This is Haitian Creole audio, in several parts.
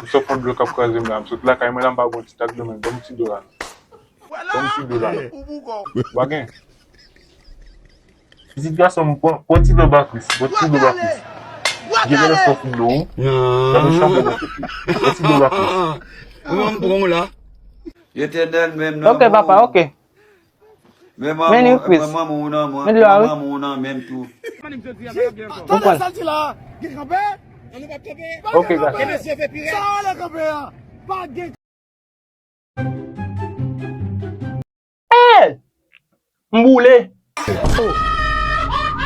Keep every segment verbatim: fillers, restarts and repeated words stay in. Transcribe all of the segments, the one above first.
M sot fon dlo k ap kraze m la. M sot lakay mwen la, m pa bon ti tak dlo, men ban m ti dlo la. Ban m ti dlo la. Ou pa gen. Pitit gason m, pran, pran ti dlo ba Kris. Pran ti dlo ba Kris. Gen lè sòf dlo, wi. Nan chanm ou, pran ti dlo ba Kris. Mwen, m pran w la. Etènèl, menm nan... Ok, papa, ok. Men manman, men manman ou nan, men manman ou nan menm tou. Ou pran. Ok, guys. Hey! M boule.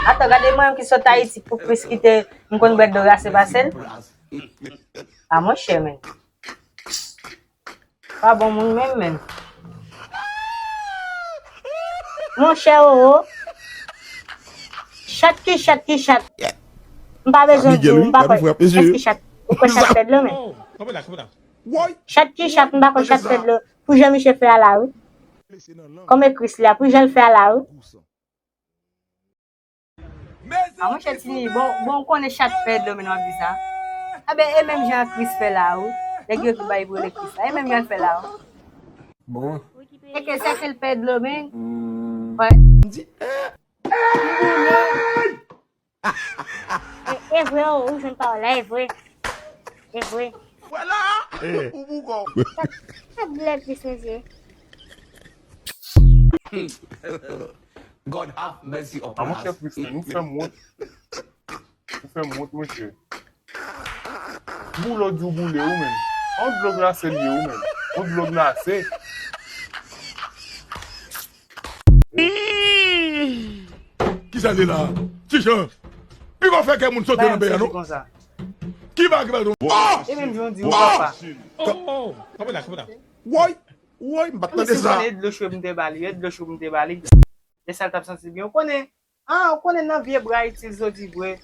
Atan, gade mwen ki sot Ayiti pou Kris kite m konn bwè dlo rase pase l. A monchè, men. Pa bon moun menm, menm. Monchè, oo. Chat ki chat ki chat. M pa bezwen di w, m pa kwè. Chat ki chat. Ou kwè chat pèd lan, men. Chat ki chat, m pa kwè chat pèd lan. Pou jan misye fè a la, wi. Kòm e Kris li a, pou jan l fè a la, wi. A monchè Tini, bon, bon, ou konnen chat pèd lan, men w ap di sa. Enben, e menm jan Kris fè la, wi. Nèg yo ki bay brele Kris la. E menm jan l fè la, wi. Bon. E ke sèke l pèd lan, men. Wè. M di, e, e vre, o, ou jwenn pawòl la, e vre. E vre. Vwala! Ou bougon. Sa, sa blè plis, mesye. God have mercy upon us. A monchè Christian, ou fè m wont. Ou fè m wont, monchè. Boule w di w boule, ou menm. On dlo glase l ye, ou menm. On dlo glase. Kisa l ye la? Ti Jan. Pi pa fè kè moun sote nan peyi a, non. Ki bagay, ki bagay, non? Oh! E menm jan w di w papa. Oh, oh, oh. Kanpe la, kanpe la. Woy, woy, m pa t tande sa. E dlo cho m te ba li, e dlo cho m te ba li. Lè sa l t ap santi l byen. Ou konnen, ah, ou konnen nan vye bra itil soti vre.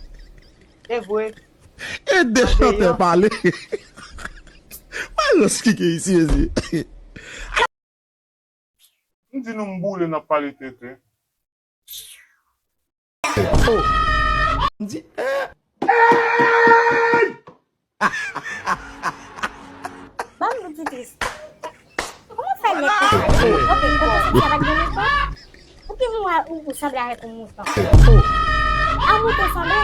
E vre. E de chantè pale. Mwen reskike isi, ezi. M di nou m boule, n ap pale tenten. Oh. M di, eh. Ban m di Tris. Kòman fè nèg konsa? Ok, kòman sa, sa pa t gen mouton? Pou ki mwen ou, ou sanble avèk yon mouton? A mouton sanble?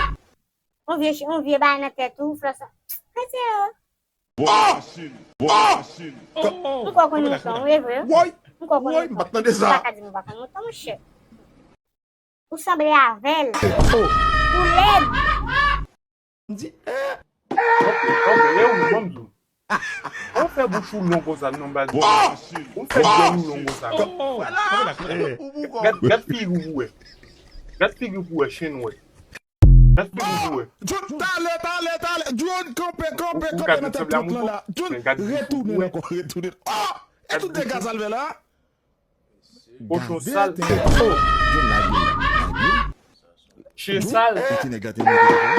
On vye, on vye bagay nan tèt ou, flò sa. Kretyen yo. M kwè w konn mouton, wi, e vre. Woy! M kwè w konn mouton. Woy, m pa t tande sa. Ou pa ka di m ou pa konn mouton, monchè. Ou sanble avè l. Ou lèd. M di, eh. Ok, ok, e ou, ban m di w. Ou fè bouch ou long konsa, non, baz. Ou fè djèl ou long konsa. Gad, gad figi w pou wè. Gad figi w pou wè, chen wè. Gad figi w pou wè. John, talè, talè, talè. John, kanpe, kanpe, kanpe nan tèt trant lan la. John, retounen ankò, retounen. Ah! E tout dega sa l fè la? Kochon sal. Chen sal. Ti nèg la te mete devan.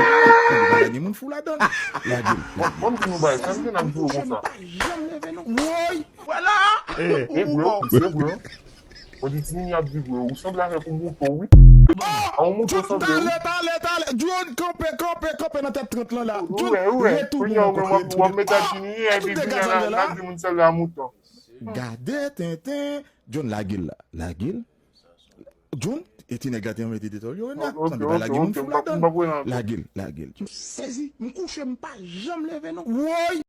Konn pa lage moun fou ladan. Lage l. Bon, bon, di nou bay, sa m te nan di w konsa. Woy! Vwala! E vre, e vre. Bon, di Tini ap di vre. Ou sanble avèk yon mouton, wi. A yon mouton sanble, wi. Talè, talè, talè. John, kanpe, kanpe, kanpe nan tèt trant lan la. John, retounen ankò, retounen. W ap met a Tini, epi Tini ap di moun sanble a mouton. Gade tenten. John, lage l la. Lage l. John, e ti nèg la te mete detòl yo, Renak. Sanble pa lage moun fou ladan. Lage l, lage l. M sezi, m kouche, m pa janm leve non. Woy!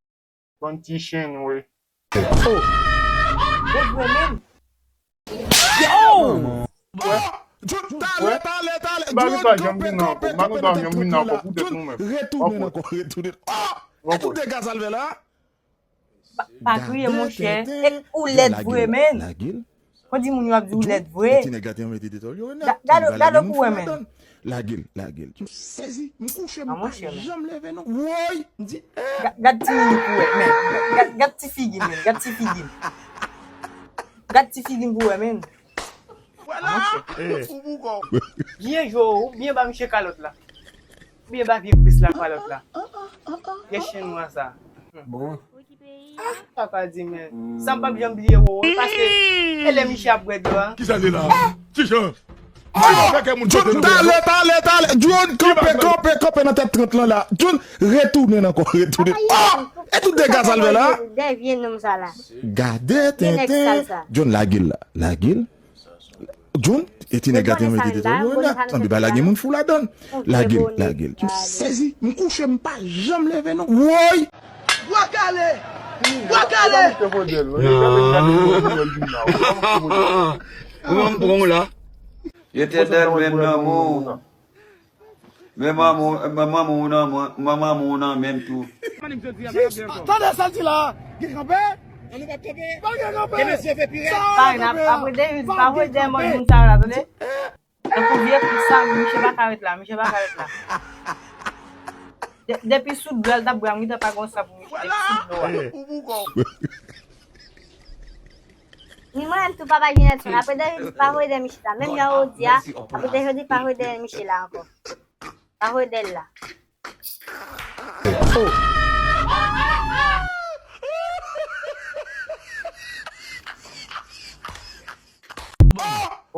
Bann ti chen, wi. Oh! John, talè, talè, talè. John, kanpe, kanpe, kanpe nan tèt trant lan la. John, retounen ankò, retounen. Ah! E tout dega sa l fè la? Pa, pa kriye, monchè. E ou lèd vre, menn. Ou di moun yo ap di ou lèd vre. Gade, gade pou wè, menn. Lage l, lage l. M sezi, m kouche, m pa janm leve non. Woy! M di, eh. Gad ti moun pou wè, menn. Gad, gad ti figi, menn. Gad ti figi. Gad ti figi pou wè, menn. Vwala! Ou bougon. Byen jwe, ou byen ba misye kalòt la. Ou byen ba vye Kris la kalòt la. Vye chen nwa sa. Bon. Ah, papa di, men. Sa m p ap janm bliye, wo, wo, paske e lè misye ap bwè dlo a. Kisa l ye la? Ti Jan! Talè, talè, talè. John, kanpe, kanpe, kanpe nan tèt trant lan la. John, retounen ankò, retounen. Oh! E tout dega sa l fè la? Dèvye nonm sa la. Gade tenten. John, lage l la. Lage l. John, e ti nèg la te anvle te detò yo la. Sanble pa lage moun fou ladan. Lage l, lage l. Sezi, m kouche, m pa janm leve non. Woy! Bwa kale! Bwa kale! Ou konprann la? Yo te dèl menm nan moun. Men manman w, men manman w nan, men manman w nan menm tou. Jis, tande sa l di la. Gen kanpe? Ann nou pa kanpe. Pa gen kanpe. Gen mesye fè pi rèd. Sa a kanpe a. Apre de, pa voye dèyè mòd moun sa yo la, tande. Tankou vye koup sa, misye pa ka ret la, misye pa ka ret la. De, depi sou dlo a, l t ap bwè, m gentan pa gen yon san pou misye, depi sou dlo a. Ni mwen menm tou, papa Jenèlson, apre de, pa voye dèyè misye la, menm jan ou di a, apre de jodi, pa voye dèyè misye la ankò. Pa voye dèyè l la.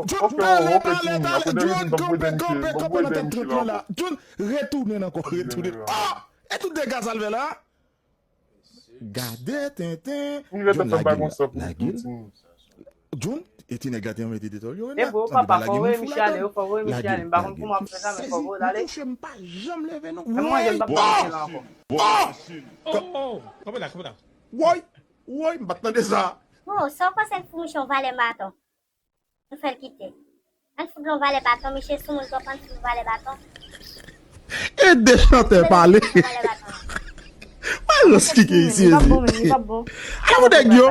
John, talè, talè, talè. John, kanpe, kanpe, kanpe nan tèt trant lan la. John, retounen ankò, retounen. Ah! E tout dega sa l fè la? Gade tenten. John, lage l. Lage l. John, e ti nèg la te anvle te detò yo la. Sanble pa lage moun fou ladan. Lage l, lage l. Sezi, m kouche, m pa janm leve non. Woy! Woy! Woy! M pa t tande sa. Bon, sa w panse n fout misye yon valè baton? Nou fè l kite. Ann fout l yon valè baton, misye sou moun twòp, ann fout l yon valè baton. E de chantè pale. Mwen lòs ki gen isi. Ala pou nèg yo.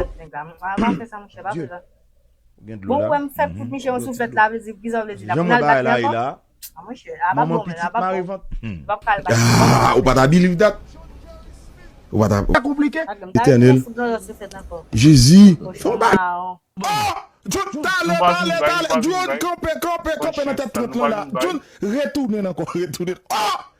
Bon, ou wè m fè kout misye yon souflèt la, vle di, kisa w vle di la? Pou n al bat li ankò? Ah, monchè, a pa bon, men a pa bon. Ou pa ta believe that. Ou pa ta. Sa konplike. Etènèl. Jezi, fè yon bagay. John, talè, talè, talè. John, kanpe, kanpe, kanpe nan tèt trant lan la. John, retounen ankò, retounen. Ah!